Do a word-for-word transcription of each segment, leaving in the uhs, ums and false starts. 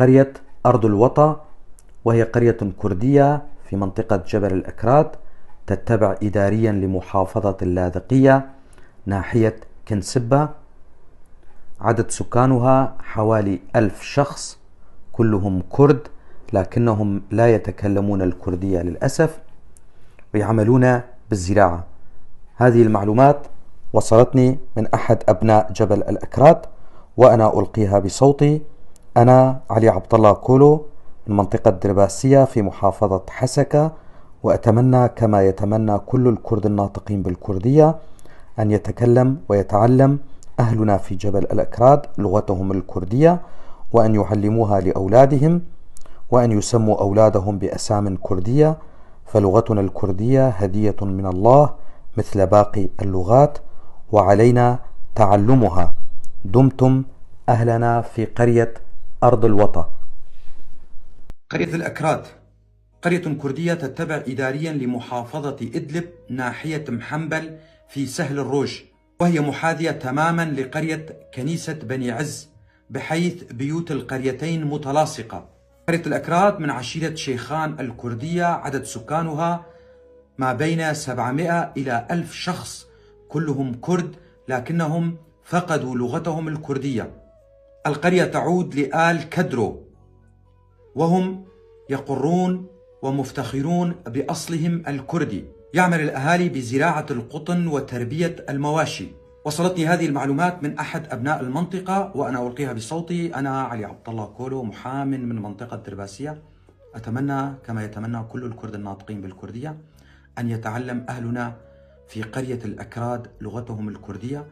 قرية أرض الوطا، وهي قرية كردية في منطقة جبل الأكراد، تتبع إداريا لمحافظة اللاذقية ناحية كنسبة. عدد سكانها حوالي ألف شخص، كلهم كرد، لكنهم لا يتكلمون الكردية للأسف، ويعملون بالزراعة. هذه المعلومات وصلتني من أحد أبناء جبل الأكراد، وأنا ألقيها بصوتي. أنا علي عبد الله كولو من منطقة درباسية في محافظة حسكة، وأتمنى كما يتمنى كل الكرد الناطقين بالكردية أن يتكلم ويتعلم أهلنا في جبل الأكراد لغتهم الكردية، وأن يعلموها لأولادهم، وأن يسموا أولادهم بأسام كردية، فلغتنا الكردية هدية من الله مثل باقي اللغات، وعلينا تعلمها. دمتم أهلنا في قرية أرض الوطا. قرية الأكراد قرية كردية تتبع إداريا لمحافظة إدلب ناحية محنبل في سهل الروج، وهي محاذية تماما لقرية كنيسة بني عز، بحيث بيوت القريتين متلاصقة. قرية الأكراد من عشيرة شيخان الكردية، عدد سكانها ما بين سبعمائة إلى ألف شخص، كلهم كرد، لكنهم فقدوا لغتهم الكردية. القرية تعود لآل كدرو، وهم يقرون ومفتخرون بأصلهم الكردي. يعمل الأهالي بزراعة القطن وتربية المواشي. وصلتني هذه المعلومات من أحد أبناء المنطقة، وأنا ألقيها بصوتي. أنا علي عبد الله كولو، محام من منطقة درباسية. أتمنى، كما يتمنى كل الكرد الناطقين بالكردية، أن يتعلم أهلنا في قرية الأكراد لغتهم الكردية،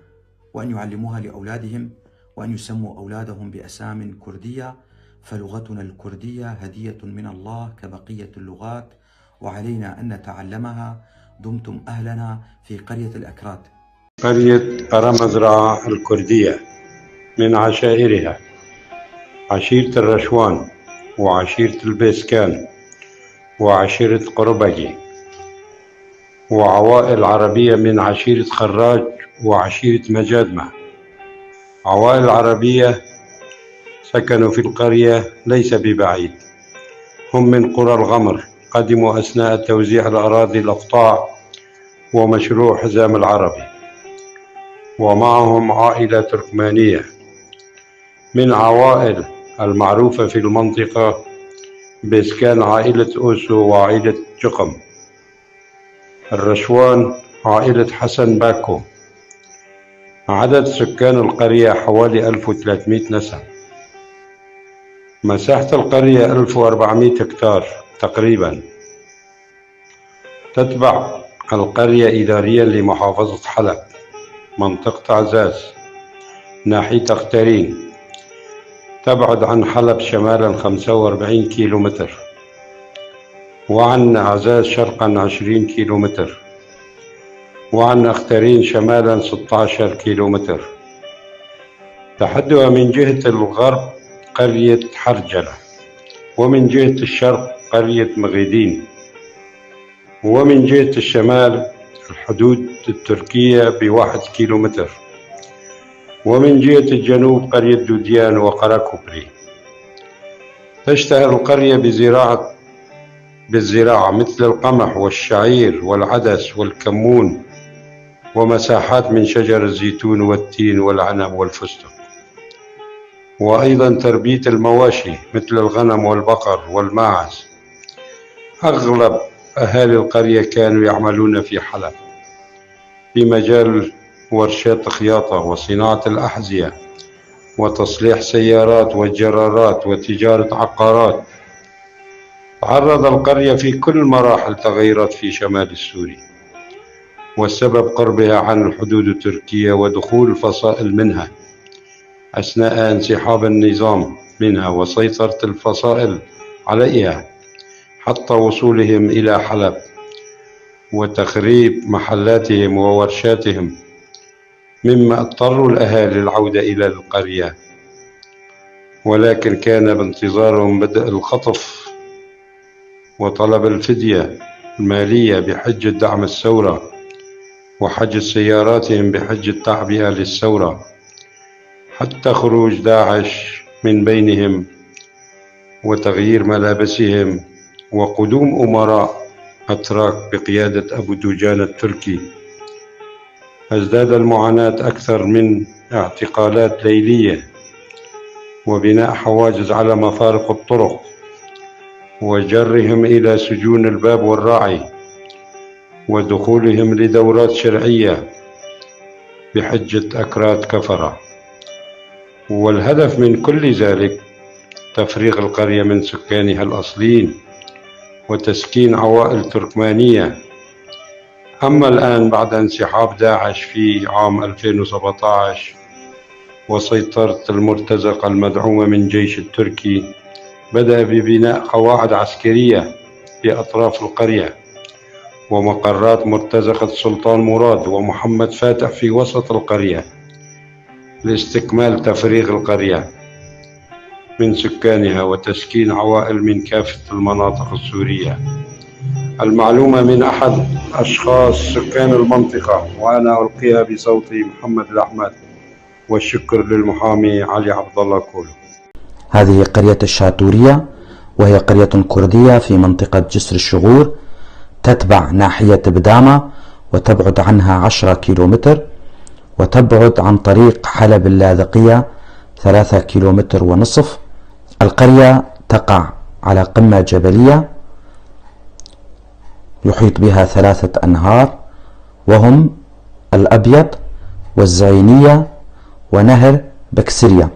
وأن يعلموها لأولادهم، وأن يسموا أولادهم بأسام كردية، فلغتنا الكردية هدية من الله كبقية اللغات، وعلينا أن نتعلمها. دمتم أهلنا في قرية الأكراد. قرية قرمزرعة الكردية من عشائرها عشيرة الرشوان وعشيرة البيسكان وعشيرة قربقي وعوائل عربية من عشيرة خراج وعشيرة مجادمة. عوائل عربية سكنوا في القرية ليس ببعيد، هم من قرى الغمر، قدموا أثناء توزيع الأراضي الأقطاع ومشروع حزام العربي، ومعهم عائلة تركمانية من عوائل المعروفة في المنطقة بإسكان عائلة أوسو وعائلة جقم. الرشوان عائلة حسن باكو. عدد سكان القرية حوالي ألف وثلاثمائة نسمة. مساحة القرية ألف وأربعمائة هكتار تقريبا. تتبع القرية إداريا لمحافظة حلب، منطقة عزاز، ناحية أخترين. تبعد عن حلب شمالا خمسة وأربعين كيلومتر، وعن عزاز شرقا عشرين كيلومتر، وعن أخترين شمالا ستعش كيلومتر. تحدها من جهة الغرب قرية حرجلة، ومن جهة الشرق قرية مغيدين، ومن جهة الشمال الحدود التركية بواحد كيلومتر، ومن جهة الجنوب قرية دوديان وقراكوبري. تشتهر القرية بزراعة، بالزراعة مثل القمح والشعير والعدس والكمون، ومساحات من شجر الزيتون والتين والعنب والفستق، وأيضا تربية المواشي مثل الغنم والبقر والماعز. أغلب أهالي القرية كانوا يعملون في حلب في مجال ورشات خياطة وصناعة الأحذية وتصليح سيارات وجرارات وتجارة عقارات. تعرض القرية في كل مراحل تغيرات في شمال السوري، والسبب قربها عن الحدود التركية ودخول الفصائل منها أثناء انسحاب النظام منها وسيطرة الفصائل عليها حتى وصولهم إلى حلب وتخريب محلاتهم وورشاتهم، مما اضطروا الأهالي العودة إلى القرية، ولكن كان بانتظارهم بدء الخطف وطلب الفدية المالية بحجة دعم الثورة، وحجز سياراتهم بحجة تعبئة للثورة، حتى خروج داعش من بينهم وتغيير ملابسهم وقدوم أمراء أتراك بقيادة أبو دجانة التركي، ازداد المعاناة أكثر من اعتقالات ليلية وبناء حواجز على مفارق الطرق وجرهم إلى سجون الباب والراعي ودخولهم لدورات شرعية بحجة أكراد كفرة. والهدف من كل ذلك تفريغ القرية من سكانها الأصليين وتسكين عوائل تركمانية. أما الآن بعد انسحاب داعش في عام ألفين وسبعتاش وسيطرة المرتزقة المدعومة من جيش التركي، بدأ ببناء قواعد عسكرية في أطراف القرية ومقرات مرتزقة سلطان مراد ومحمد فاتح في وسط القرية لاستكمال تفريغ القرية من سكانها وتسكين عوائل من كافة المناطق السورية. المعلومة من أحد أشخاص سكان المنطقة، وأنا ألقيها بصوتي محمد الأحمد، والشكر للمحامي علي عبد الله كولو. هذه قرية الشاتورية، وهي قرية كردية في منطقة جسر الشغور، تتبع ناحية بدامة، وتبعد عنها عشرة كيلومتر، وتبعد عن طريق حلب اللاذقية ثلاثة كيلومتر ونصف. القرية تقع على قمة جبلية يحيط بها ثلاثة أنهار، وهم الأبيض والزعينية ونهر بكسرية.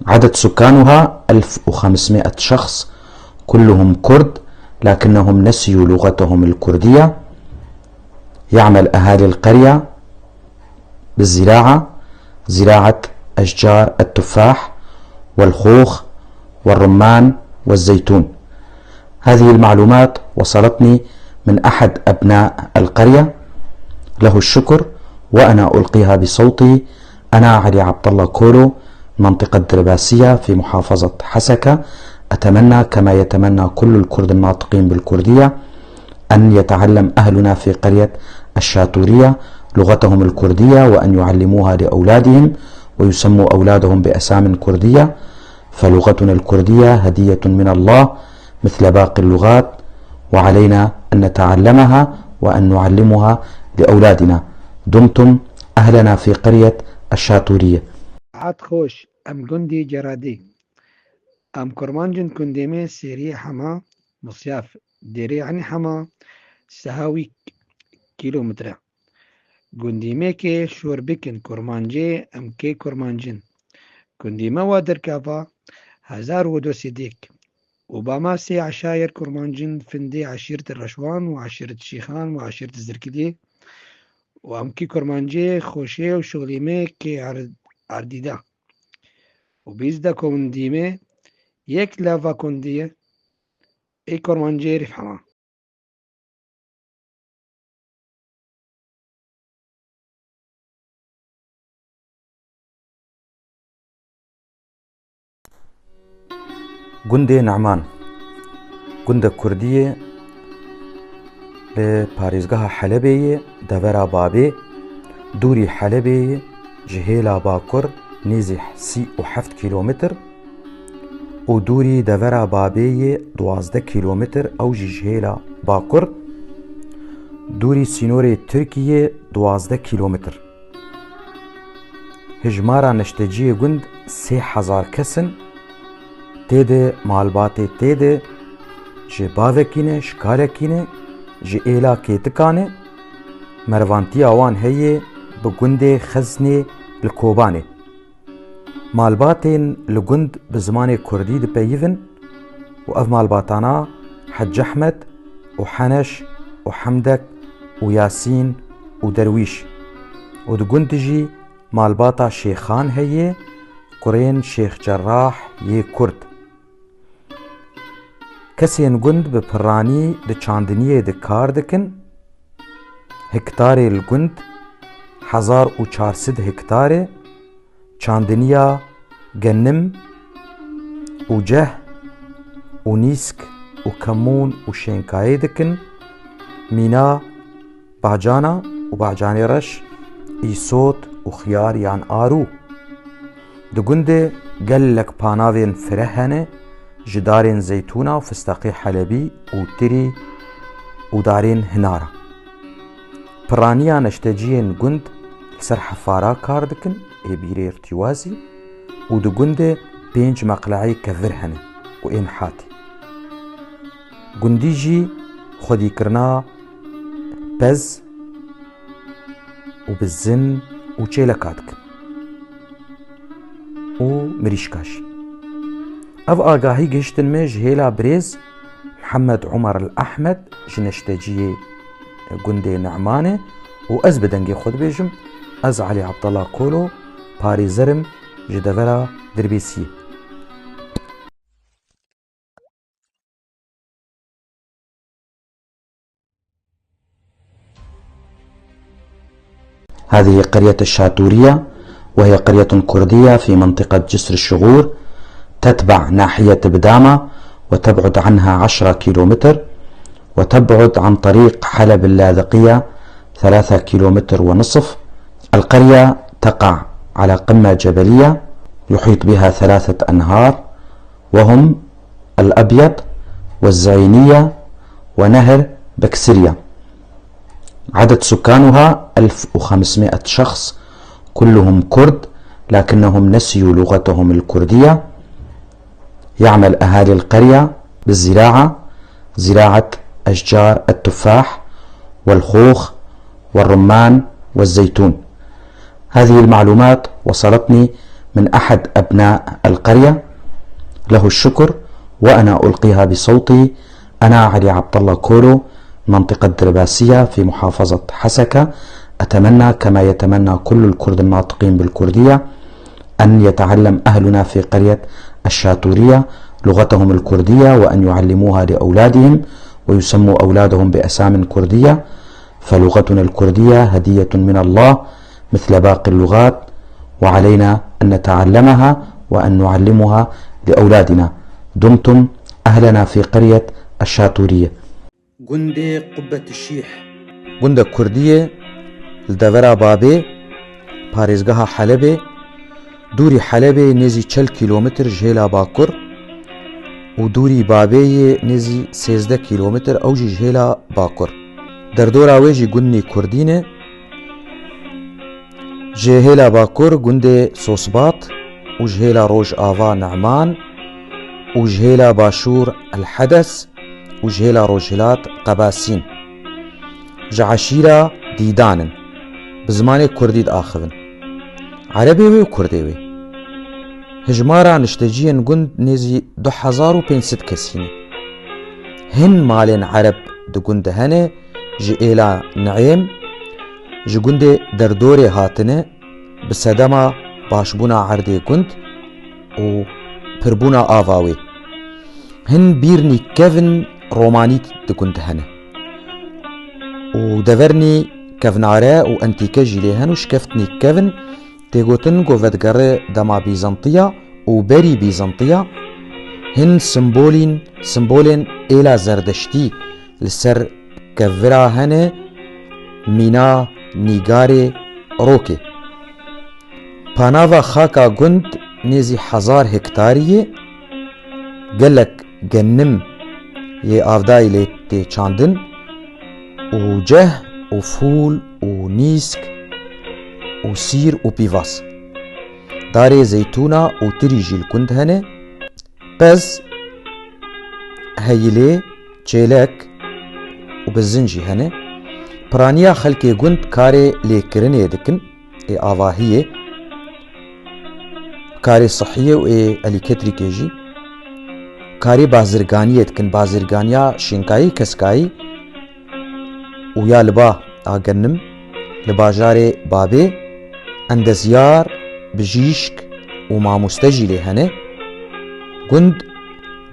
عدد سكانها ألف وخمسمائة شخص، كلهم كرد، لكنهم نسيوا لغتهم الكردية. يعمل أهالي القرية بالزراعة، زراعة أشجار التفاح والخوخ والرمان والزيتون. هذه المعلومات وصلتني من أحد أبناء القرية، له الشكر، وأنا ألقيها بصوتي. أنا علي عبد الله كولو، منطقة درباسية في محافظة حسكة. أتمنى كما يتمنى كل الكرد الناطقين بالكردية أن يتعلم أهلنا في قرية الشاتورية لغتهم الكردية، وأن يعلموها لأولادهم، ويسموا أولادهم بأسام كردية، فلغتنا الكردية هدية من الله مثل باقي اللغات، وعلينا أن نتعلمها وأن نعلمها لأولادنا. دمتم أهلنا في قرية الشاتورية. Hat xoş, em gundî Ceradî. Em kurmancin gundê me Sêriyê Hema, Misyaf, Dêrê Enî Hema, sehawî kîlometre. Gundî me kê şor bikin kurmancê, em kê kurmancin. Gundî me wa derkeva hezar û du sed êk. Û ba ma sê eşayir kurmancin findê eşîret Reşwan û eşîret Şîxan û eşîret Zirkilî. Û em kî kurmancê xoşê û şolî me kê er-, erdîda. Û bîz de kundî me yek lava kundî ye, ê kurmancê Rîf Hema. Gundê Neman, gundek kurdî ye, li parêzgeha Helebê ye, devera Babê, dûrî Helebê ye, ji hêla bakur nêzî sî û heft kîlometr û dûrî devera Babê yê duwazdeh kîlometr, ew jî ji hêla bakur. Dûrî sînorê Tirkiyê duwazdeh kîlometr. Hijmara neşteciyê gund sê hezar kes in. Tê de malbatê tê de ji bavekî ne, ji karekî ne, ji êla kêtikan e. Mervantiya wan heye bi gundê Xeznê li Kobanê. Malbatên li gund bi zimanê kurdî dipeyivin û ev malbatana Hec Ehmed û Heneş û Hemdek û Yasîn û Derwîş û di gund jî malbata Şêxan heye, kurên Şêx Cerrah yê Kurd. Kesên gund bi piranî di çandiniyê de kar dikin. Hektarê li gund hezar û çar sed hektar e. Çandiniya genim û ceh û nîsk û kemûn û şênkayê dikin. Mîna bacana û bacanê reş, îsot û xiyar yan arû. Di gundê gelek panavên fireh hene, ji darên zeytûna û fisteqê helebî û tirî û darên hinara. Piraniya neşteciyên gund li ser hefara kar dikin, ê bîrê irtîwazî û di gundê pênc meqleyê kevir hene û ê nihatî. Gundî jî xwedîkirina pez û bizin û çêleka dikin û mirîşka jî. Ev agahî gihiştin me ji hêla birêz Mihemed Omer El Ehmed ji neşteciyê gundê Ne'manê û ez bi dengê xwe dibêjim, ez Elî Abdullah Kolo, parêzer im ji devera Dirbêsiyê. هذه قرية الشاتورية، وهي قرية كردية في منطقة جسر الشغور، تتبع ناحية بدامة، وتبعد عنها عشرة كيلومتر، وتبعد عن طريق حلب اللاذقية ثلاثة كيلومتر ونصف. القرية تقع على قمة جبلية يحيط بها ثلاثة أنهار، وهم الأبيض والزعينية ونهر بكسرية. عدد سكانها ألف وخمسمائة شخص، كلهم كرد، لكنهم نسيوا لغتهم الكردية. يعمل أهالي القرية بالزراعة، زراعة أشجار التفاح والخوخ والرمان والزيتون. هذه المعلومات وصلتني من أحد أبناء القرية، له الشكر، وأنا ألقيها بصوتي. أنا علي عبد الله كولو، منطقة درباسية في محافظة حسكة. أتمنى كما يتمنى كل الكرد الناطقين بالكردية أن يتعلم أهلنا في قرية الشاتورية لغتهم الكردية، وأن يعلموها لأولادهم، ويسموا أولادهم بأسام كردية، فلغتنا الكردية هدية من الله مثل باقي اللغات، وعلينا أن نتعلمها وأن نعلمها لأولادنا. دمتم أهلنا في قرية الشاتورية. Gundê Qubbet Şîh. Gundek kurdî ye, li devera Babê, parêzgeha Helebê, dûrî Helebê nêzî çel kîlometr ji hêla bakur û dûrî Babê yê nêzî sêzdeh kîlometr, ew jî ji hêla bakur. Derdora wê jî gundnî kurdî ne. Ji hêla bakur gundê Sosbat û ji hêla rojava Ne'man û ji hêla başûr El Hedes û ji hêla rojhilat Qebasîn. Ji eşîra Dîdan in. Bi zimanê kurdî diaxivin. Erebê wê û kurdê wê. Hijmara nişteciyên gund nêzî du hezar û pênc sed kesî ne. Hin malên ereb di gund de hene, ji êla Niêm, ji gundê Derdorê hatine, bi sedema başbûna erdê gund û pirbûna ava wê. Hin bîrnî kevin romanî di gund hene. Û devernî kevnare û entîke jî lê hen û şikeftnî kevin tê gotin ku vedigere dema Bîzantiya û berî Bîzantiya. Hin simbolîn, simbolên êla Zerdeştî li ser kevira hene, mîna, nîgarê, rokê. Panava xaka gund nêzî hezar hektarî ye, gelek genim yê avdayî lê tê çandin û ceh û fûl û nîsk û sîr û pîvaz. Darê zeytûna û tirî jî li gund hene. Pez, heyilê, çêlek û bizin jî hene. Piraniya xelkê gund karê lêkirinê dikin, ê avahiyê, karê sihiyê û ê elîketrîkê jî. Karê bazirganiyê dikin, bazirganiya şinkayî, keskayî. Û ya li ba a genim, li bajarê Babê, endezyar, bijîşk û mamoste jî lê hene. Gund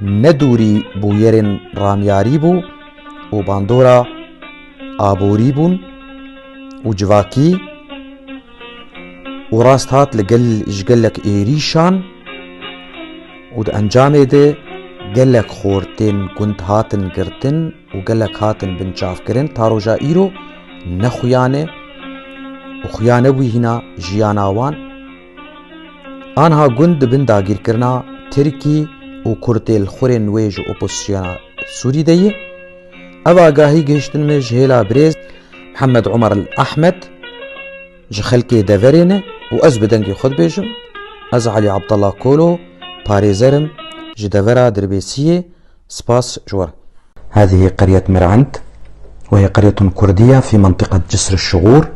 ne dûrî bûyerên ramyarî bû û bandora aborî bûn û civakî û rast hat li gel, ji gelek êrîşan û di encamê de gelek xortên gund hatin girtin û gelek hatin binçavkirin. Ta roja îro ne xuya ne û xuya nebûyî hîna jiyana wan. Anha gund di bin dagîrkirina Tirkî û Kurd ê li xurên wê ji opozîsyona Sûrî de yê. Ev agahî gihiştin me ji hêla birêz Mihemed Omer El Ehmed, ji xelkê deverê ne û ez bi dengê xwe dibêjim, ez Elî Abdullah Kolo, parêzer im ji devera Dirbêsiyê. Spas ji we re. هذه قرية مرعند، وهي قرية كردية في منطقة جسر الشغور،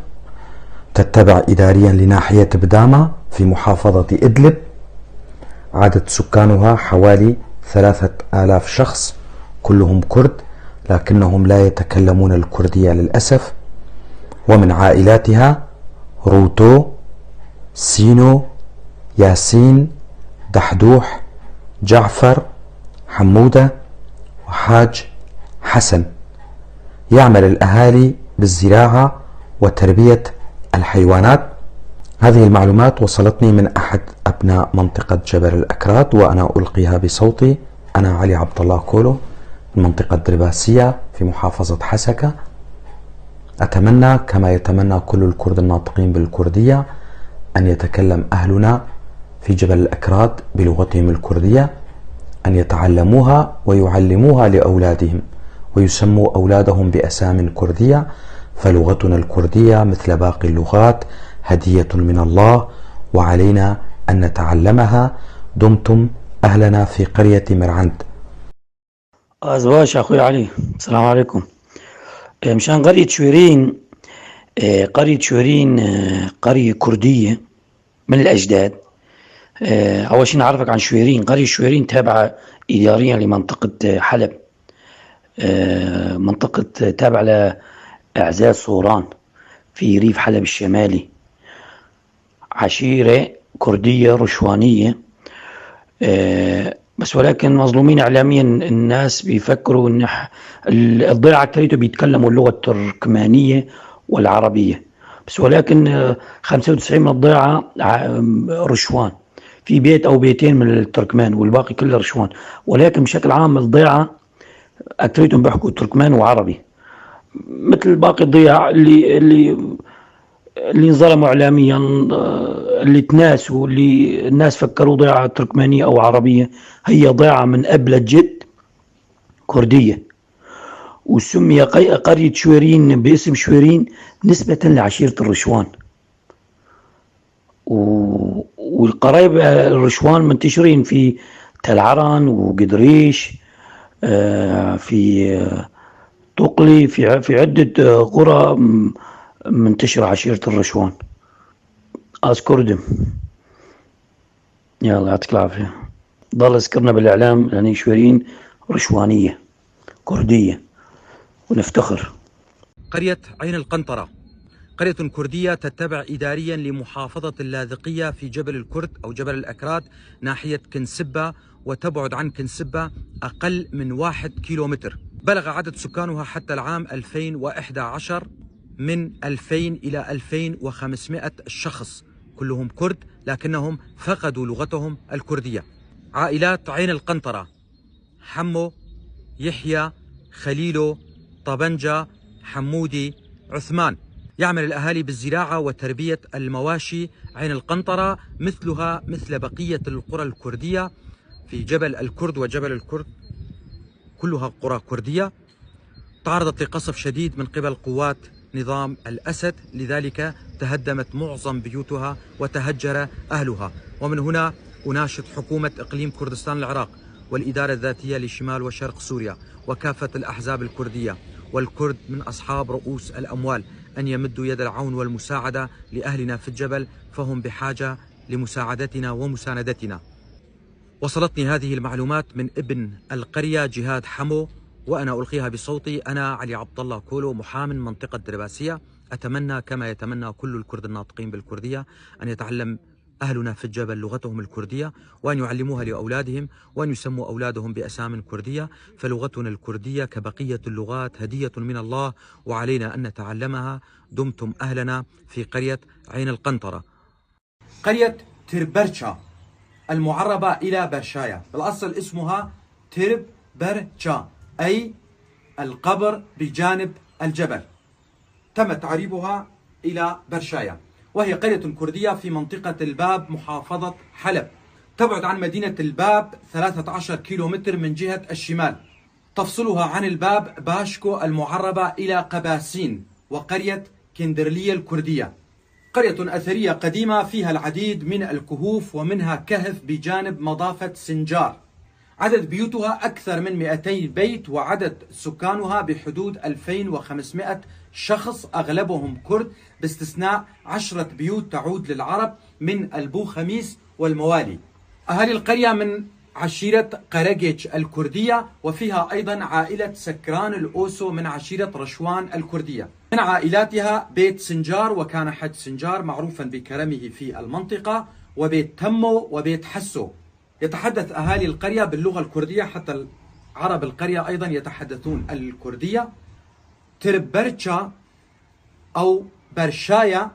تتبع إداريا لناحية بدامة في محافظة إدلب. عدد سكانها حوالي ثلاثة آلاف شخص، كلهم كرد، لكنهم لا يتكلمون الكردية للأسف. ومن عائلاتها روتو، سينو، ياسين، دحدوح، جعفر، حمودة، وحاج حسن. يعمل الأهالي بالزراعة وتربية الحيوانات. هذه المعلومات وصلتني من أحد أبناء منطقة جبل الأكراد، وأنا ألقيها بصوتي. أنا علي عبد الله كولو من منطقة درباسية في محافظة حسكة. أتمنى كما يتمنى كل الكرد الناطقين بالكردية أن يتكلم أهلنا في جبل الأكراد بلغتهم الكردية، أن يتعلموها ويعلموها لأولادهم، ويسموا أولادهم بأسام كردية، فلغتنا الكردية مثل باقي اللغات هدية من الله، وعلينا أن نتعلمها. دمتم أهلنا في قرية مرعند. Ez baş, axuy Elî. Selamun aleykum. E, mişan qeryê Çwêrîn, e, qeryê Çwêrîn, e, qeryê Kurdî ye. من الأجداد. E, ew şîn erfek an Şwêrîn. Qeryê Şwêrîn teb'a îdariyen li منطقة, e, Heleb. E, منطقة تابعة لإعزاز صوران في ريف حلب الشمالي. عشيرة كردية رشوانية. آه، بس ولكن مظلومين إعلاميًا، الناس بيفكروا إن ح-، ال-، الضيعة أكتريته بيتكلموا اللغة التركمانية والعربية. بس ولكن، آه، خمسة وتسعين من الضيعة ع-، رشوان. في بيت أو بيتين من التركمان والباقي كله رشوان. ولكن بشكل عام الضيعة أكتريتهم بيحكوا تركمان وعربي. مثل باقي الضياع اللي، اللي، اللي انظلموا إعلاميًا، آه، اللي تناسوا، اللي الناس فكروا ضيعة تركمانية أو عربية، هي ضيعة من أبلة جد كردية. وسمي قي-، قرية شويرين باسم شويرين نسبة لعشيرة الرشوان. و-، والقرايب، آه، الرشوان منتشرين في تل عرن وقدريش، آه، في، آه، طقلي، في ع-، في عدة، آه، قرى، م-، منتشرة عشيرة الرشوان. أذكر دم. يلا، يعطيك العافية. ضل يذكرنا بالإعلام، يعني، شويرين رشوانية، كردية، ونفتخر. قرية عين القنطرة، قرية كردية تتبع إداريًا لمحافظة اللاذقية في جبل الكرد أو جبل الأكراد ناحية كنسبة، وتبعد عن كنسبة أقل من واحد كيلومتر. بلغ عدد سكانها حتى العام ألفين وإحدى عشر من ألفين إلى ألفين وخمسمائة شخص، كلهم كرد، لكنهم فقدوا لغتهم الكردية. عائلات عين القنطرة: حمو، يحيى، خليلو، طبنجة، حمودي، عثمان. يعمل الأهالي بالزراعة وتربية المواشي. عين القنطرة مثلها مثل بقية القرى الكردية في جبل الكرد وجبل الكرد، كلها قرى كردية. تعرضت لقصف شديد من قبل قوات نظام الأسد، لذلك تهدمت معظم بيوتها وتهجر أهلها. ومن هنا أناشد حكومة إقليم كردستان العراق والإدارة الذاتية لشمال وشرق سوريا وكافة الأحزاب الكردية والكرد من أصحاب رؤوس الأموال أن يمدوا يد العون والمساعدة لأهلنا في الجبل، فهم بحاجة لمساعدتنا ومساندتنا. وصلتني هذه المعلومات من ابن القرية جهاد حمو، وأنا ألقيها بصوتي. أنا علي عبد الله كولو، محامي من منطقة درباسية. أتمنى كما يتمنى كل الكرد الناطقين بالكردية أن يتعلم أهلنا في الجبل لغتهم الكردية، وأن يعلموها لأولادهم، وأن يسموا أولادهم بأسام كردية، فلغتنا الكردية كبقية اللغات هدية من الله، وعلينا أن نتعلمها. دمتم أهلنا في قرية عين القنطرة. قرية تربرشا المعربة إلى برشايا، بالأصل اسمها ترب برشا، أي القبر بجانب الجبل. تم تعريبها إلى برشايا، وهي قرية كردية في منطقة الباب، محافظة حلب، تبعد عن مدينة الباب ثلاثة عشر كيلومتر من جهة الشمال. تفصلها عن الباب باشكو المعربة إلى قباسين وقرية كندرلية الكردية. قرية أثرية قديمة فيها العديد من الكهوف، ومنها كهف بجانب مضافة سنجار. عدد بيوتها أكثر من مائتي بيت، وعدد سكانها بحدود ألفين وخمسمائة شخص، أغلبهم كرد، باستثناء عشرة بيوت تعود للعرب من البو خميس والموالي. أهالي القرية من عشيرة قرقج الكردية، وفيها أيضًا عائلة سكران الأوسو من عشيرة رشوان الكردية. من عائلاتها بيت سنجار، وكان حج سنجار معروفًا بكرمه في المنطقة، وبيت تمو وبيت حسو. يتحدث أهالي القرية باللغة الكردية، حتى عرب القرية أيضًا يتحدثون الكردية. تربرشا أو برشايا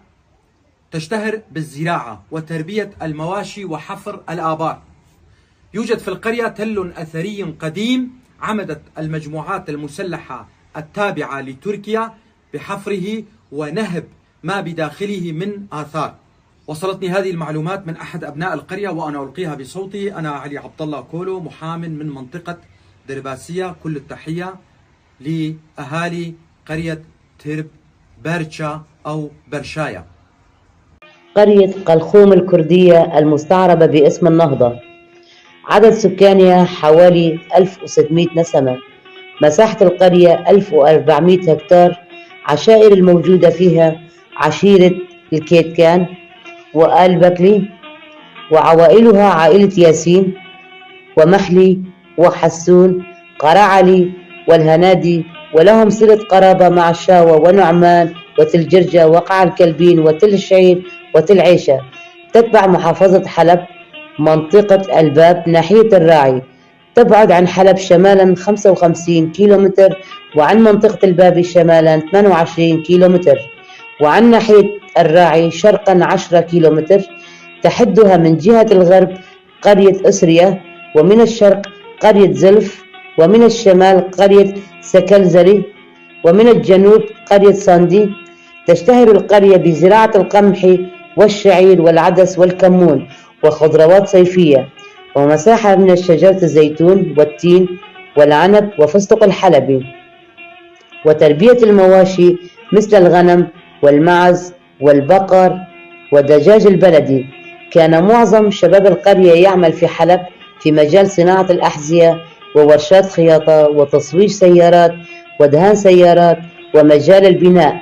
تشتهر بالزراعة وتربية المواشي وحفر الآبار. يوجد في القرية تل أثري قديم عمدت المجموعات المسلحة التابعة لتركيا بحفره ونهب ما بداخله من آثار. وصلتني هذه المعلومات من أحد أبناء القرية وأنا ألقيها بصوتي. أنا علي عبد الله كولو، محام من منطقة درباسية. كل التحية لأهالي قرية ترب برشا أو برشايا. قرية قلخوم الكردية المستعربة باسم النهضة. عدد سكانها حوالي ألف وستمية نسمة. مساحة القرية ألف وأربعمية هكتار. عشائر الموجودة فيها عشيرة الكيتكان وآل بكلي، وعوائلها عائلة ياسين ومحلي وحسون قرعلي والهنادي، ولهم صلة قرابة مع الشاوة ونعمان وتل جرجة وقع الكلبين وتل الشعير وتل عيشة. تتبع محافظة حلب منطقة الباب ناحية الراعي، تبعد عن حلب شمالا خمسة وخمسين كيلومتر، وعن منطقة البابي شمالا ثمانية وعشرين كيلومتر، وعن ناحية الراعي شرقا عشرة كيلومتر. تحدها من جهة الغرب قرية أسرية، ومن الشرق قرية زلف، ومن الشمال قرية سكلزري، ومن الجنوب قرية صاندي. تشتهر القرية بزراعة القمح والشعير والعدس والكمون وخضروات صيفية، ومساحة من شجرة الزيتون والتين والعنب وفستق الحلبي، وتربية المواشي مثل الغنم والمعز والبقر والدجاج البلدي. كان معظم شباب القرية يعمل في حلب في مجال صناعة الأحذية وورشات خياطة وتصويج سيارات ودهان سيارات ومجال البناء.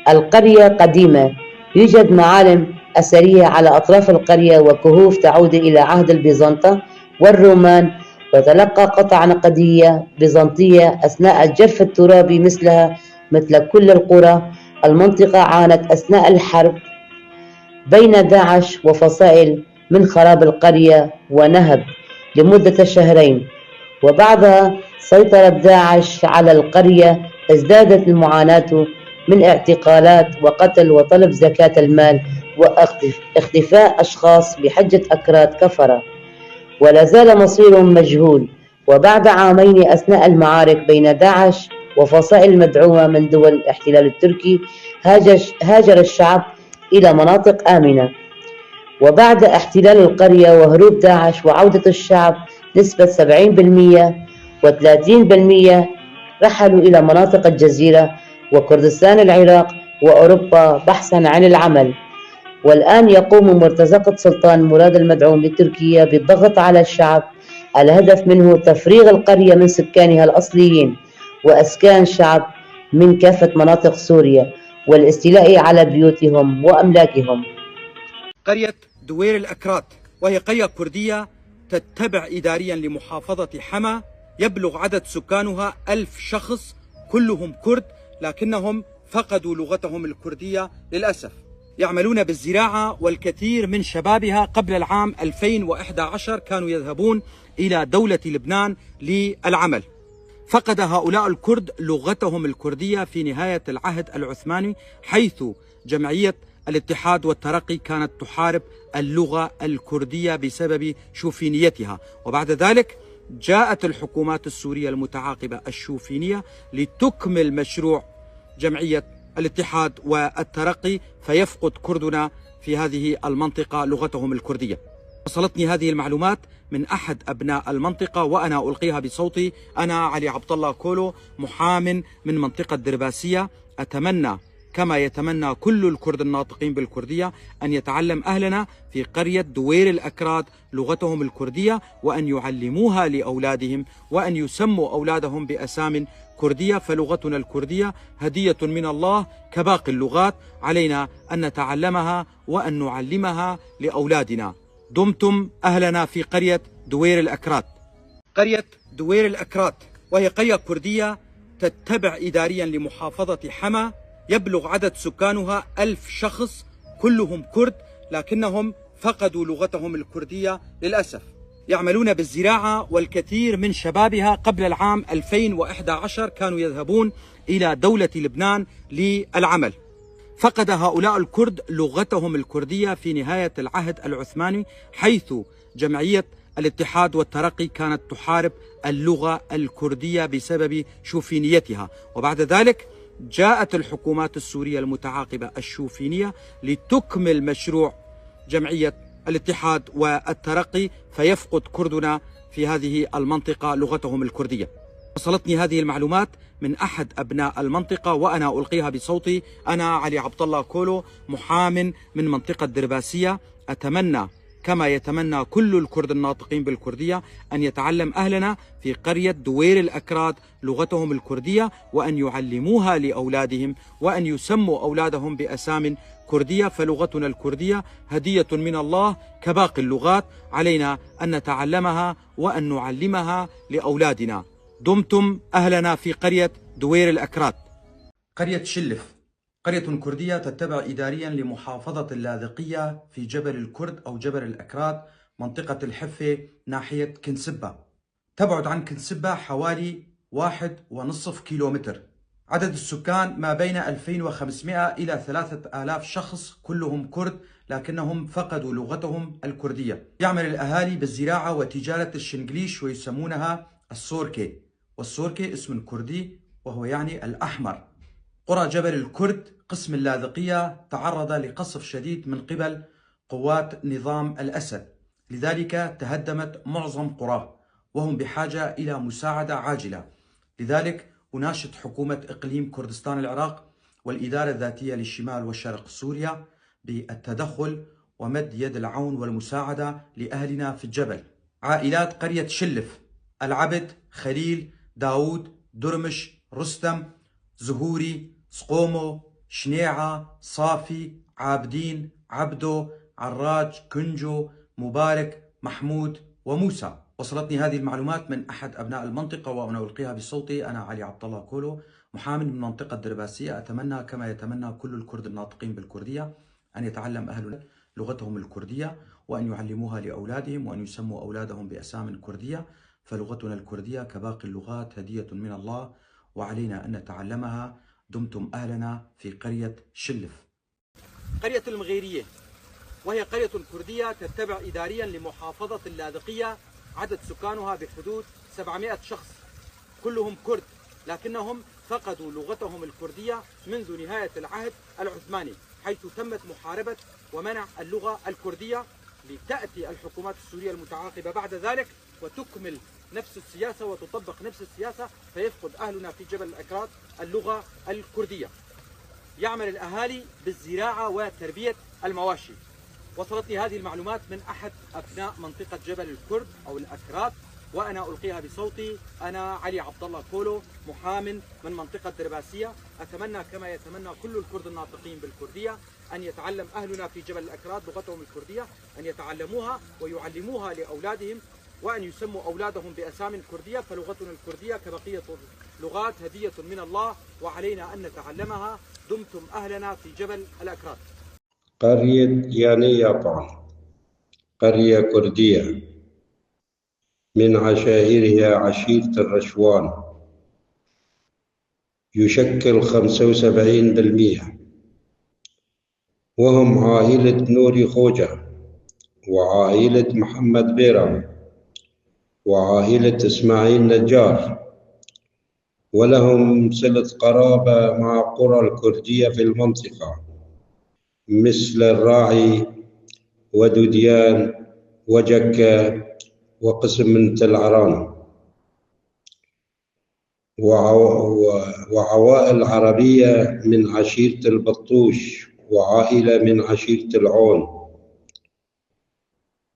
القرية قديمة، يوجد معالم أثرية على أطراف القرية وكهوف تعود إلى عهد البيزنطة والرومان، وتلقى قطع نقدية بيزنطية أثناء الجرف الترابي مثلها مثل كل القرى. المنطقة عانت أثناء الحرب بين داعش وفصائل من خراب القرية ونهب لمدة شهرين، وبعدها سيطرت داعش على القرية. ازدادت المعاناة من اعتقالات وقتل وطلب زكاة المال واختفاء أشخاص بحجة أكراد كفرة، ولا زال مصيرهم مجهول. وبعد عامين أثناء المعارك بين داعش وفصائل مدعومة من دول الاحتلال التركي، هاجر، هاجر الشعب إلى مناطق آمنة. وبعد احتلال القرية وهروب داعش وعودة الشعب نسبة سبعين بالمية وثلاثين بالمية رحلوا إلى مناطق الجزيرة وكردستان العراق وأوروبا بحثا عن العمل. والآن يقوم مرتزقة سلطان مراد المدعوم لتركيا بالضغط على الشعب، الهدف منه تفريغ القرية من سكانها الأصليين وأسكان شعب من كافة مناطق سوريا والاستيلاء على بيوتهم وأملاكهم. قرية دوير الأكراد، وهي قرية كردية تتبع إداريا لمحافظة حما، يبلغ عدد سكانها ألف شخص، كلهم كرد، لكنهم فقدوا لغتهم الكردية للأسف. يعملون بالزراعة، والكثير من شبابها قبل العام ألفين وإحدى عشر كانوا يذهبون إلى دولة لبنان للعمل. فقد هؤلاء الكرد لغتهم الكردية في نهاية العهد العثماني، حيث جمعية الاتحاد والترقي كانت تحارب اللغة الكردية بسبب شوفينيتها، وبعد ذلك جاءت الحكومات السورية المتعاقبة الشوفينية لتكمل مشروع جمعية الاتحاد والترقي، فيفقد كردنا في هذه المنطقة لغتهم الكردية. وصلتني هذه المعلومات من أحد أبناء المنطقة، وأنا ألقيها بصوتي. أنا علي عبد الله كولو، محام من منطقة درباسية. أتمنى، كما يتمنى كل الكرد الناطقين بالكردية، أن يتعلم أهلنا في قرية دوير الأكراد لغتهم الكردية، وأن يعلموها لأولادهم، وأن يسموا أولادهم بأسام كردية، فلغتنا الكردية هدية من الله كباقي اللغات، علينا أن نتعلمها وأن نعلمها لأولادنا. دمتم أهلنا في قرية دوير الأكراد. قرية دوير الأكراد، وهي قرية كردية تتبع إداريا لمحافظة حما، يبلغ عدد سكانها ألف شخص، كلهم كرد، لكنهم فقدوا لغتهم الكردية للأسف. يعملون بالزراعة، والكثير من شبابها قبل العام ألفين وإحدى عشر كانوا يذهبون إلى دولة لبنان للعمل. فقد هؤلاء الكرد لغتهم الكردية في نهاية العهد العثماني، حيث جمعية الاتحاد والترقي كانت تحارب اللغة الكردية بسبب شوفينيتها، وبعد ذلك جاءت الحكومات السورية المتعاقبة الشوفينية لتكمل مشروع جمعية الاتحاد والترقي، فيفقد كردنا في هذه المنطقة لغتهم الكردية. وصلتني هذه المعلومات من أحد أبناء المنطقة، وأنا ألقيها بصوتي. أنا علي عبد الله كولو، محام من منطقة درباسية. أتمنى، كما يتمنى كل الكرد الناطقين بالكردية، أن يتعلم أهلنا في قرية دوير الأكراد لغتهم الكردية، وأن يعلموها لأولادهم، وأن يسموا أولادهم بأسام كردية، فلغتنا الكردية هدية من الله كباقي اللغات، علينا أن نتعلمها وأن نعلمها لأولادنا. دمتم أهلنا في قرية دوير الأكراد. قرية شلف، قرية كردية تتبع إداريا لمحافظة اللاذقية في جبل الكرد أو جبل الأكراد، منطقة الحفة، ناحية كنسبة. تبعد عن كنسبة حوالي واحد ونصف كيلومتر. عدد السكان ما بين ألفين وخمسمائة إلى ثلاثة آلاف شخص، كلهم كرد، لكنهم فقدوا لغتهم الكردية. يعمل الأهالي بالزراعة وتجارة الشنقليش، ويسمونها السوركي، والسوركي اسم كردي وهو يعني الأحمر. قرى جبل الكرد قسم اللاذقية تعرض لقصف شديد من قبل قوات نظام الأسد، لذلك تهدمت معظم قراه، وهم بحاجة إلى مساعدة عاجلة. لذلك أناشد حكومة إقليم كردستان العراق والإدارة الذاتية لشمال وشرق سوريا بالتدخل ومد يد العون والمساعدة لأهلنا في الجبل. عائلات قرية شلف: العبد، خليل، داوود، درمش، رستم، زهوري، سقومو، شنيعة، صافي، عابدين، عبدو، عراج، كنجو، مبارك، محمود، وموسى. وصلتني هذه المعلومات من أحد أبناء المنطقة، وأنا ألقيها بصوتي. أنا علي عبد الله كولو، محام من منطقة درباسية. أتمنى، كما يتمنى كل الكرد الناطقين بالكردية، أن يتعلم أهل لغتهم الكردية، وأن يعلموها لأولادهم، وأن يسموا أولادهم بأسام كردية، فلغتنا الكردية كباقي اللغات هدية من الله، وعلينا أن نتعلمها. دمتم أهلنا في قرية شلف. قرية المغيرية، وهي قرية كردية تتبع إداريا لمحافظة اللاذقية، عدد سكانها بحدود سبعمائة شخص، كلهم كرد، لكنهم فقدوا لغتهم الكردية منذ نهاية العهد العثماني، حيث تمت محاربة ومنع اللغة الكردية، لتأتي الحكومات السورية المتعاقبة بعد ذلك وتكمل نفس السياسة وتطبق نفس السياسة، فيفقد أهلنا في جبل الأكراد اللغة الكردية. يعمل الأهالي بالزراعة وتربية المواشي. وصلتني هذه المعلومات من أحد أبناء منطقة جبل الكرد أو الأكراد، وأنا ألقيها بصوتي. أنا علي عبد الله كولو، محام من منطقة درباسية. أتمنى، كما يتمنى كل الكرد الناطقين بالكردية، أن يتعلم أهلنا في جبل الأكراد لغتهم الكردية، أن يتعلموها ويعلموها لأولادهم، وأن يسموا أولادهم بأسام كردية، فلغتنا الكردية كبقية اللغات هدية من الله، وعلينا أن نتعلمها. دمتم أهلنا في جبل الأكراد. قرية ياني يابان، قرية كردية، من عشائرها عشيرة الرشوان، يشكل خمسة وسبعين بالمية، وهم عائلة نوري خوجة، وعائلة محمد بيرم، وعائلة إسماعيل نجار، ولهم صلة قرابة مع قرى الكردية في المنطقة، مثل الراعي ودوديان وجكة وقسم من تل عران، وعو-، و-، وعوائل عربية من عشيرة البطوش، وعائلة من عشيرة العون،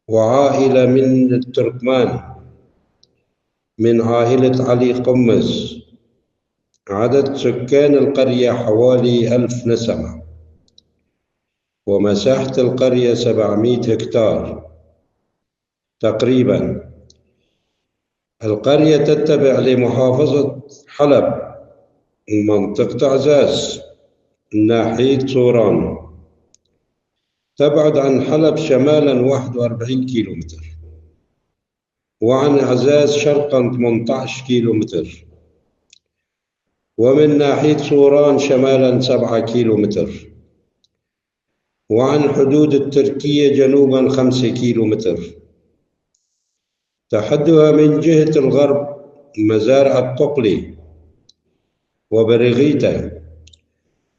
وعائلة من التركمان، من عائلة علي قمز. عدد سكان القرية حوالي ألف نسمة، ومساحة القرية سبعمية هكتار تقريبًا. القرية تتبع لمحافظة حلب، منطقة عزاز، ناحية صوران. تبعد عن حلب شمالًا واحد وأربعين كيلومتر، وعن عزاز شرقًا ثمنتعش كيلومتر، ومن ناحية صوران شمالًا سبعة كيلومتر، وعن حدود التركية جنوبًا خمسة كيلومتر. تحدها من جهة الغرب مزارع الطقلي وبرغيتا،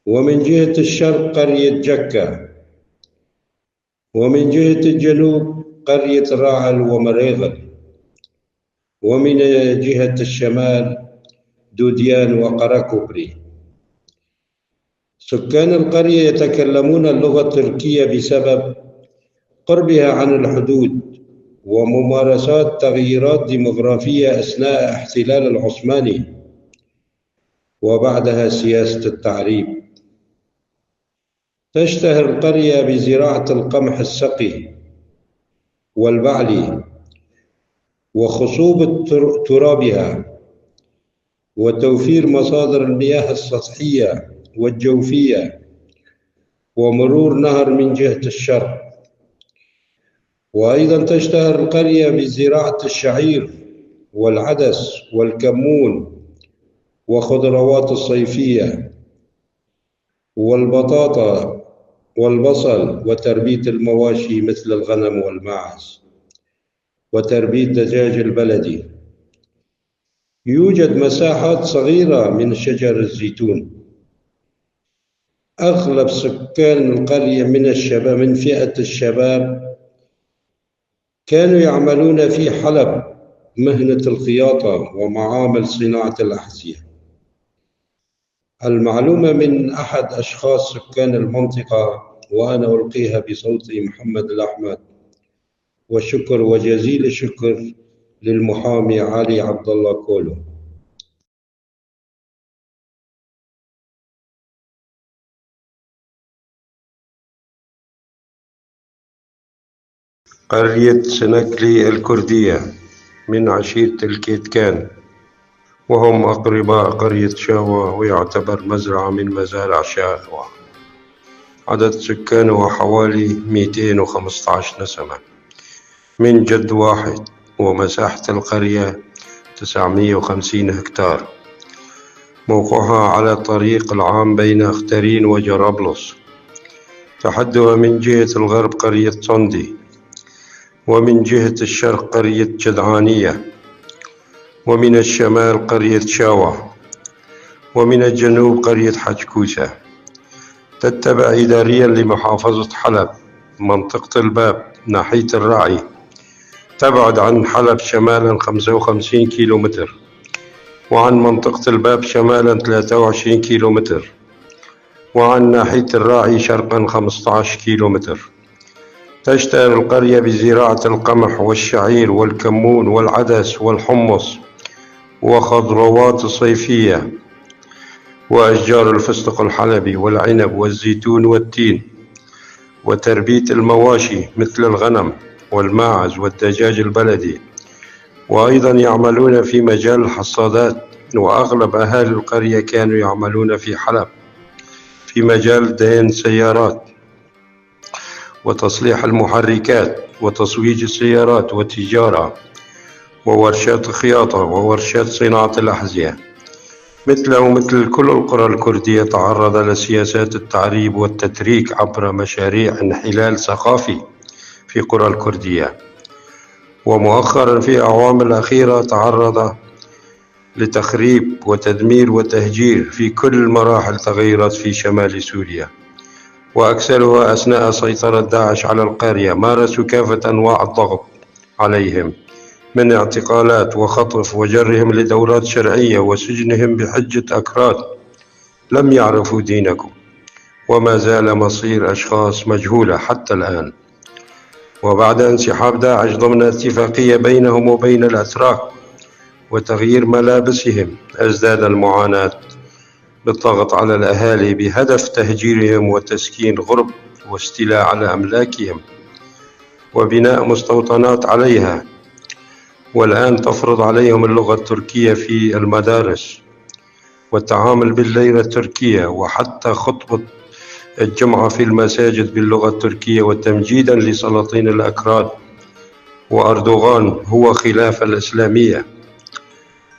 ومن جهة الشرق قرية جكا، ومن جهة الجنوب قرية راعل ومريغل، ومن جهة الشمال دوديان وقراكوبري. سكان القرية يتكلمون اللغة التركية بسبب قربها عن الحدود وممارسات تغييرات ديموغرافية أثناء احتلال العثماني وبعدها سياسة التعريب. تشتهر القرية بزراعة القمح السقي والبعلي وخصوبة تر-، ترابها وتوفير مصادر المياه السطحية والجوفية ومرور نهر من جهة الشرق. وأيضًا تشتهر القرية بزراعة الشعير والعدس والكمون وخضروات الصيفية والبطاطا والبصل وتربية المواشي مثل الغنم والماعز وتربية دجاج البلدي. يوجد مساحات صغيرة من شجر الزيتون. أغلب سكان القرية من الشباب، من فئة الشباب، كانوا يعملون في حلب مهنة الخياطة ومعامل صناعة الأحذية. المعلومة من أحد أشخاص سكان المنطقة، وأنا ألقيها بصوتي محمد الأحمد، وشكر وجزيل الشكر للمحامي علي عبد الله كولو. قرية سنكلي الكردية من عشيرة الكيتكان، وهم أقرباء قرية شاوة، ويعتبر مزرعة من مزارع شاوة. عدد سكانها حوالي ميتين وخمستعش نسمة من جد واحد، ومساحة القرية تسعمية وخمسين هكتار. موقعها على الطريق العام بين أخترين وجرابلس. تحدها من جهة الغرب قرية صندي، ومن جهة الشرق قرية جدعانية، ومن الشمال قرية شاوة، ومن الجنوب قرية حجكوسة. تتبع إداريًا لمحافظة حلب، منطقة الباب، ناحية الراعي. تبعد عن حلب شمالًا خمسة وخمسين كيلومتر، وعن منطقة الباب شمالًا ثلاثة وعشرين كيلومتر، وعن ناحية الراعي شرقًا خمستعش كيلومتر. تشتهر القرية بزراعة القمح والشعير والكمون والعدس والحمص وخضروات صيفية وأشجار الفستق الحلبي والعنب والزيتون والتين، وتربية المواشي مثل الغنم والماعز والدجاج البلدي، وأيضًا يعملون في مجال الحصادات، وأغلب أهالي القرية كانوا يعملون في حلب في مجال دهن سيارات وتصليح المحركات وتصويج السيارات والتجارة وورشات خياطة وورشات صناعة الأحذية. مثله مثل كل القرى الكردية تعرض لسياسات التعريب والتتريك عبر مشاريع انحلال ثقافي في قرى الكردية، ومؤخرًا في الأعوام الأخيرة تعرض لتخريب وتدمير وتهجير في كل مراحل تغيرات في شمال سوريا. وأكثرها أثناء سيطرة داعش على القرية مارسوا كافة أنواع الضغط عليهم، من اعتقالات وخطف وجرهم لدورات شرعية وسجنهم بحجة أكراد لم يعرفوا دينكم، وما زال مصير أشخاص مجهولة حتى الآن. وبعد انسحاب داعش ضمن اتفاقية بينهم وبين الأتراك وتغيير ملابسهم، ازداد المعاناة بالضغط على الأهالي بهدف تهجيرهم وتسكين غرب واستيلاء على أملاكهم وبناء مستوطنات عليها. والآن تفرض عليهم اللغة التركية في المدارس والتعامل بالليرة التركية وحتى خطبة الجمعة في المساجد باللغة التركية وتمجيدا لسلاطين الأكراد وأردوغان هو خلافة الإسلامية.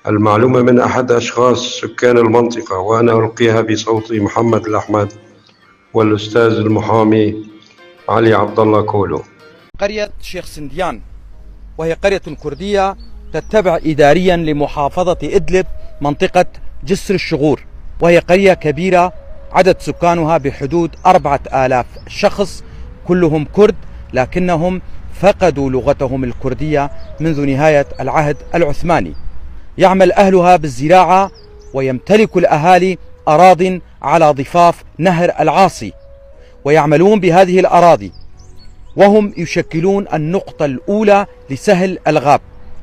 المعلومة من أحد أشخاص سكان المنطقة، وأنا ألقيها بصوت محمد الأحمد والأستاذ المحامي علي عبد الله كولو. قرية شيخ سنديان، وهي قرية كردية تتبع إداريا لمحافظة إدلب، منطقة جسر الشغور، وهي قرية كبيرة عدد سكانها بحدود أربعة آلاف شخص، كلهم كرد، لكنهم فقدوا لغتهم الكردية منذ نهاية العهد العثماني. يعمل أهلها بالزراعة، ويمتلك الأهالي أراض على ضفاف نهر العاصي، ويعملون بهذه الأراضي، وهم يشكلون النقطة الأولى لسهل الغاب،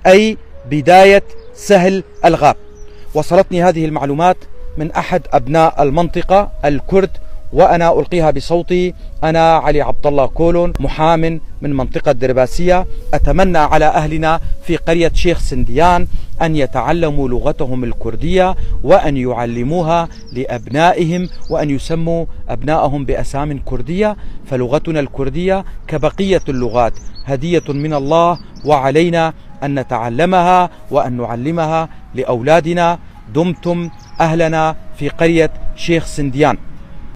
أي بداية سهل الغاب. وصلتني هذه المعلومات من أحد أبناء المنطقة الكرد، وأنا ألقيها بصوتي. أنا علي عبد الله كولون، محام من منطقة درباسية. أتمنى على أهلنا في قرية شيخ سنديان أن يتعلموا لغتهم الكردية، وأن يعلموها لأبنائهم، وأن يسموا أبنائهم بأسام كردية، فلغتنا الكردية كبقية اللغات هدية من الله، وعلينا أن نتعلمها وأن نعلمها لأولادنا. دمتم أهلنا في قرية شيخ سنديان.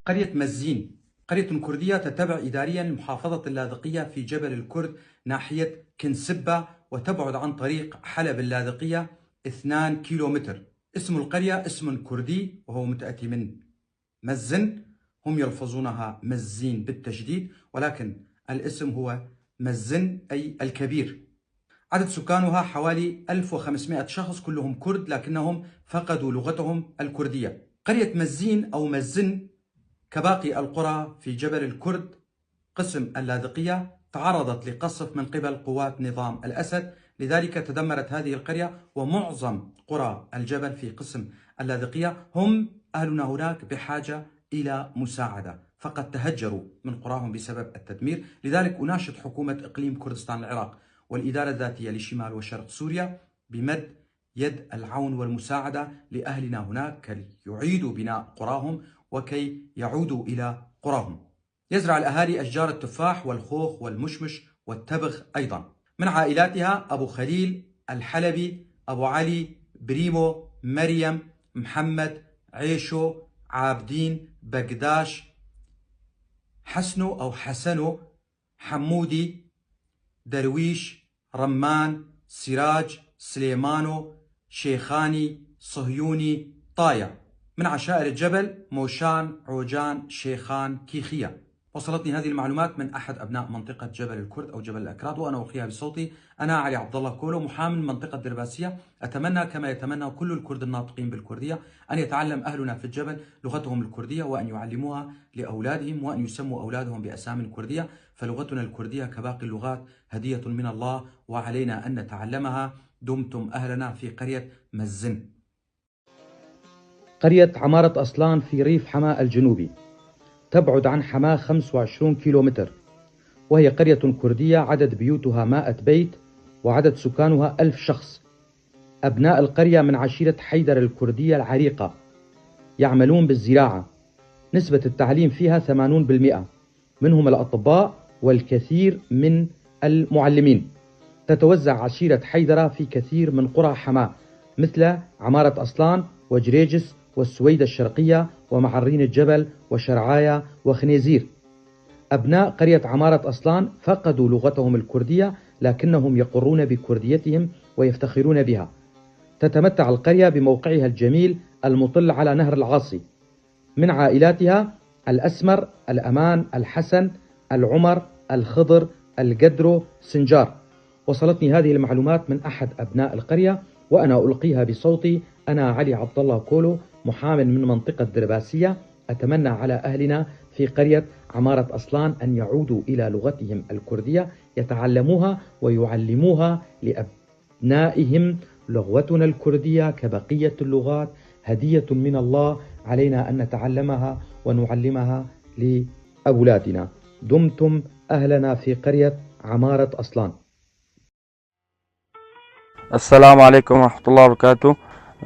قرية مزين، قرية كردية تتبع إداريا لمحافظة اللاذقية في جبل الكرد ناحية كنسبة، وتبعد عن طريق حلب اللاذقية اثنان كيلومتر. اسم القرية اسم كردي وهو متأتي من مزن، هم يلفظونها مزين بالتشديد، ولكن الاسم هو مزن أي الكبير. عدد سكانها حوالي ألف وخمسمائة شخص، كلهم كرد، لكنهم فقدوا لغتهم الكردية. قرية مزين أو مزن كباقي القرى في جبل الكرد قسم اللاذقية تعرضت لقصف من قبل قوات نظام الأسد، لذلك تدمرت هذه القرية ومعظم قرى الجبل في قسم اللاذقية. هم أهلنا هناك بحاجة إلى مساعدة، فقد تهجروا من قراهم بسبب التدمير. لذلك أناشد حكومة إقليم كردستان العراق والإدارة الذاتية لشمال وشرق سوريا بمد يد العون والمساعدة لأهلنا هناك كي يعيدوا بناء قراهم وكي يعودوا إلى قراهم. يزرع الأهالي أشجار التفاح والخوخ والمشمش والتبغ أيضا. من عائلاتها أبو خليل، الحلبي، أبو علي، بريمو، مريم، محمد، عيشو، عابدين، بقداش، حسنو أو حسنو، حمودي، درويش، رمان، سراج، سليمانو، شيخاني، صهيوني، طايا. من عشائر الجبل: موشان، عوجان، شيخان، كيخية. وصلتني هذه المعلومات من أحد أبناء منطقة جبل الكرد أو جبل الأكراد، وأنا ألقيها بصوتي. أنا علي عبد الله كولو، محامي من منطقة درباسية. أتمنى كما يتمنى كل الكرد الناطقين بالكردية أن يتعلم أهلنا في الجبل لغتهم الكردية، وأن يعلموها لأولادهم، وأن يسموا أولادهم بأسامي كردية، فلغتنا الكردية كباقي اللغات هدية من الله، وعلينا أن نتعلمها. دمتم أهلنا في قرية مزن. قرية عمارة أصلان في ريف حما الجنوبي، تبعد عن حما خمسة وعشرون كيلومتر، وهي قرية كردية عدد بيوتها مائة بيت، وعدد سكانها ألف شخص. أبناء القرية من عشيرة حيدر الكردية العريقة، يعملون بالزراعة، نسبة التعليم فيها ثمانون بالمئة، منهم الأطباء والكثير من المعلمين. تتوزع عشيرة حيدرة في كثير من قرى حماة، مثل عمارة أصلان وجريجس والسويدة الشرقية ومعرين الجبل وشرعايا وخنيزير. أبناء قرية عمارة أصلان فقدوا لغتهم الكردية، لكنهم يقرون بكرديتهم ويفتخرون بها. تتمتع القرية بموقعها الجميل المطل على نهر العاصي. من عائلاتها الأسمر، الأمان، الحسن، العمر، الخضر، القدرو، سنجار. وصلتني هذه المعلومات من أحد أبناء القرية، وأنا ألقيها بصوتي. أنا علي عبد الله كولو، محام من منطقة درباسية. أتمنى على أهلنا في قرية عمارة أصلان أن يعودوا إلى لغتهم الكردية، يتعلموها ويعلموها لأبنائهم. لغتنا الكردية كبقية اللغات هدية من الله، علينا أن نتعلمها ونعلمها لأولادنا. دمتم أهلنا في قرية عمارة أصلان. السلام عليكم ورحمة الله وبركاته.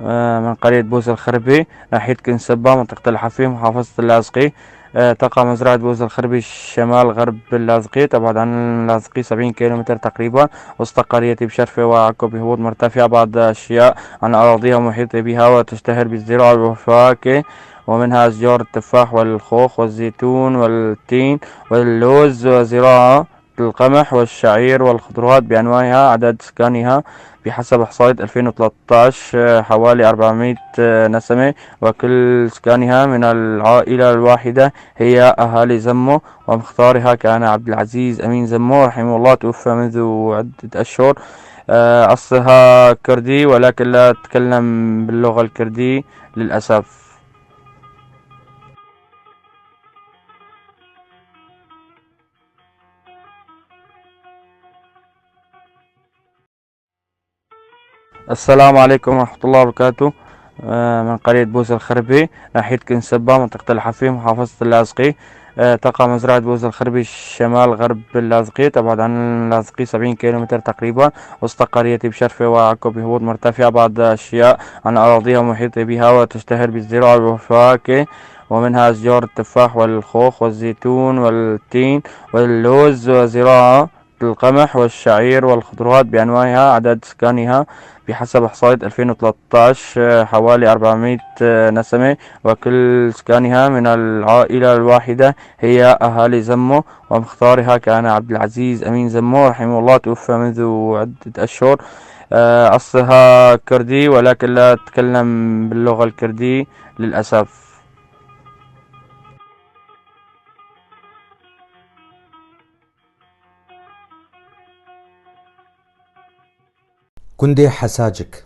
آه، من قرية بوز الخربي، ناحية كنسبة، منطقة الحفيم، محافظة اللاذقي. آه، تقع مزرعة بوز الخربي شمال غرب اللاذقي، تبعد عن اللاذقي سبعين كيلومتر تقريبا. وسط قريتي بشرفة وعكو بهبوط مرتفع بعض أشياء عن أراضيها محيطة بها، وتشتهر بالزراعة والفواكه، ومنها أشجار التفاح والخوخ والزيتون والتين واللوز، وزراعة القمح والشعير والخضروات بأنواعها. عدد سكانها بحسب إحصائية ألفين وثلاثطعش، آه، حوالي أربعمية، آه، نسمة، وكل سكانها من العائلة الواحدة هي أهالي زمو، ومختارها كان عبد العزيز أمين زمو، رحمه الله، توفي منذ عدة أشهر. آه، أصلها كردي، ولكن لا تتكلم باللغة الكردي للأسف. السلام عليكم ورحمة الله وبركاته. آه، من قرية بوز الخربي، ناحية كنسبة، منطقة الحفيم، محافظة اللاذقي. آه، تقع مزرعة بوز الخربي شمال غرب اللاذقي، تبعد عن اللاذقي سبعين كيلومتر تقريبا. وسط قريتي بشرفة وعكو بهبوط مرتفع بعض أشياء عن أراضيها محيطة بها، وتشتهر بالزراعة والفواكه، ومنها أشجار التفاح والخوخ والزيتون والتين واللوز، وزراعة القمح والشعير والخضروات بأنواعها. عدد سكانها بحسب إحصائية ألفين وثلاثطعش، آه، حوالي أربعمية، آه، نسمة، وكل سكانها من العائلة الواحدة هي أهالي زمو، ومختارها كان عبد العزيز أمين زمو، رحمه الله، توفي منذ عدة أشهر. آه، أصلها كردي، ولكن لا تتكلم باللغة الكردي للأسف. Gundê Hesacik.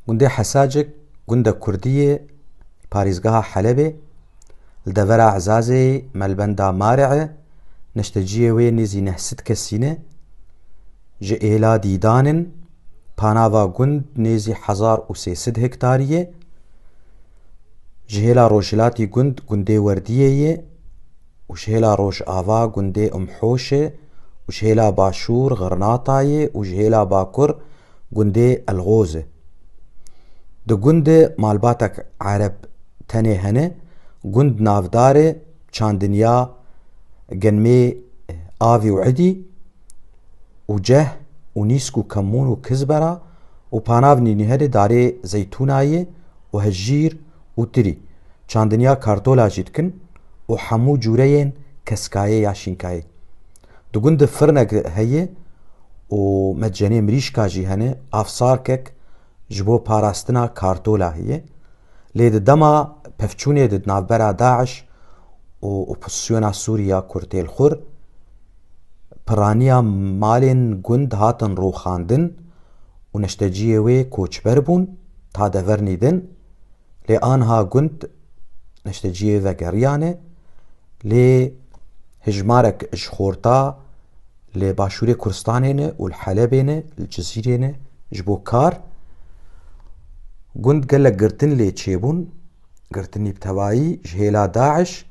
Gundê Hesacik gundek kurdî yê li parêzgeha Helebê, li devera Ezazê, melbenda Mari'ê, neşteciyê wê nêzî neh sed kesî ne. Ji êla Dîdan in, panava gund nêzî hezar û sê sed hektarî ye. Ji hêla rojhilatî gund gundê Werdiyê ye û ji hêla rojava gundê Umhoş e û ji hêla başûr Xirnata ye û ji hêla bakur gundê Elxoz e. Di gund de malbatek Ereb tenê hene, gund navdar e, çandiniya genmê avî û edî û ceh û nîsk û kemûn û kizbera û panavnî nîherê darê zeytûnayê û hejîr û tirî. Çandiniya kartola jî dikin û hemû cûreyên keskayê ya şînkayê. Di gund de firnek heye û medcenê mirîşka jî hene, avsarkek ji bo parastina kartola heye. Lê di dema pevçûnê de di navbera DAIŞ û opozîsyona Sûrî ya Kurd tê li xwe, piraniya malên gund hatin rûxandin û neşteciyê wê koçber bûn, ta devernî din. Lê anha gund neşteciyê vegeriyane, lê hejmarek ji xorta li Başûrê Kurdistanê ne û li Helebê ne, li Cizîrê ne ji bo kar. Gund gelek girtin lê çêbûn, girtinî bi tevayî ji hêla DAIŞ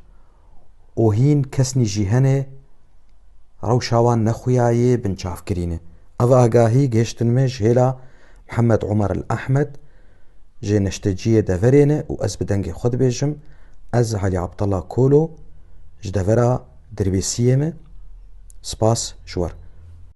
û hîn kesnî jî hene rewşa wan nexuya yê binçavkirî ne. Ev agahî gihiştin me ji hêla Mihemed Omer El Ehmed, ji neşteciyê deverê ne û ez bi dengê xwe dibêjim, ez Elî Abdullah Kolo ji devera Dirbêsiyê me. Spas ji we re.